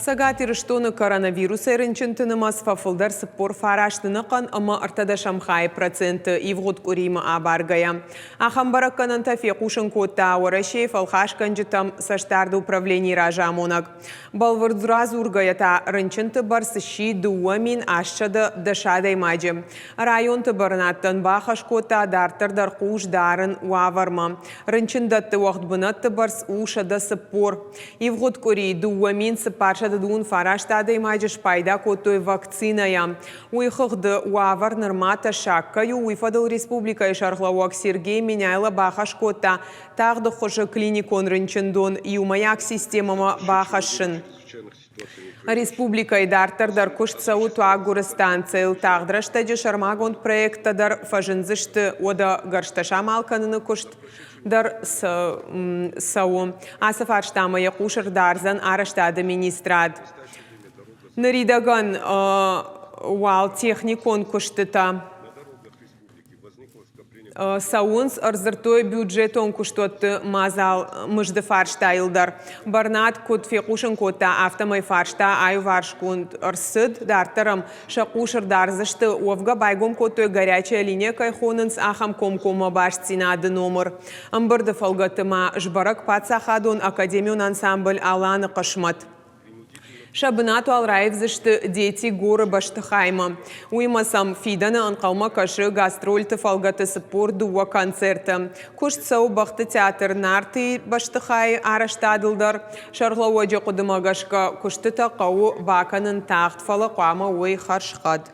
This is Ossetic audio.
Цӕгат Ирыстоны коронавирусӕй рынчынты нымӕц фӕфылдӕр 49 ӕнӕхъӕн ӕмӕ ӕртӕдӕсӕм хайы проценты ивгъуыд къуыримӕ абаргӕйӕ. Ахӕм бӕрӕггӕнӕнтӕ фехъусын кодта Уӕрӕсейы фӕлхасгӕнджытӕм цӕстдарды управленийы разамонӕг. Бӕлвырд радзургӕйӕ та рынчынты бӕрц сси 2810 адӕймаджы. Районты бӕрнадтӕн бахӕс кодта дарддӕр дӕр хъус дарын уавӕрмӕ. Рынчындӕтты уӕгъд бынӕтты бӕрц у 140. Ивгъуыд къуыри 2409 адӕймаджы спайда кодтой вакцинӕйӕ. Уый хыгъды уавӕр нырма тӕссаг кӕй у, уый фӕдыл республикӕйы сӕргълӕууӕг Сергей Меняйло бахӕс кодта тагъд ӕххуысы клиникон рынчындон иумӕйаг системӕмӕ бахӕссын. Республикӕйы дарддӕр дӕр куыст цӕуы туаггуыры станцӕйыл. Тагъд рӕстӕджы сӕрмагонд проекттӕ дӕр фӕзындзысты, уӕдӕ гӕрзтӕ самал кӕныны куыст дӕр цӕуы. Ацы фарстамӕ йӕ хъус ӕрдардзӕн арӕзтады министрад. Ныридӕгӕн уал техникон куыстытӕ цӕуынц, ӕрдзырдтой бюджетон куыстуӕтты мадзал мызды фарстайыл дӕр. Бӕрнад куыд фехъусын кодта, афтӕмӕй фарста аиуварсгонд ӕрцыд, дарддӕр ӕм сӕ хъус ӕрдардзысты. Уӕвгӕ байгом кодтой горячая линия кӕй хонынц, ахӕм комкоммӕ бастдзинады номыр. Ӕмбырды фӕлгӕты ма сбӕрӕг паддзахадон академион ансамбль Алан-ы хъысмӕт. Сӕ бынат уал раивдзысты Дети горы бӕстыхаймӕ. Уыимӕ сӕм фидӕны ӕнхъӕлмӕ кӕсы гастрольты фӕлгӕты 42 концерты. Куыст цӕуы бӕхты театр Нарты бӕстыхайы арӕзтадыл дӕр. Сӕргълӕууӕджы хъуыдымӕ гӕсгӕ, куыстытӕ хъӕуы бакӕнын тагъд, фӕлӕ хъуамӕ уой хӕрзхъӕд.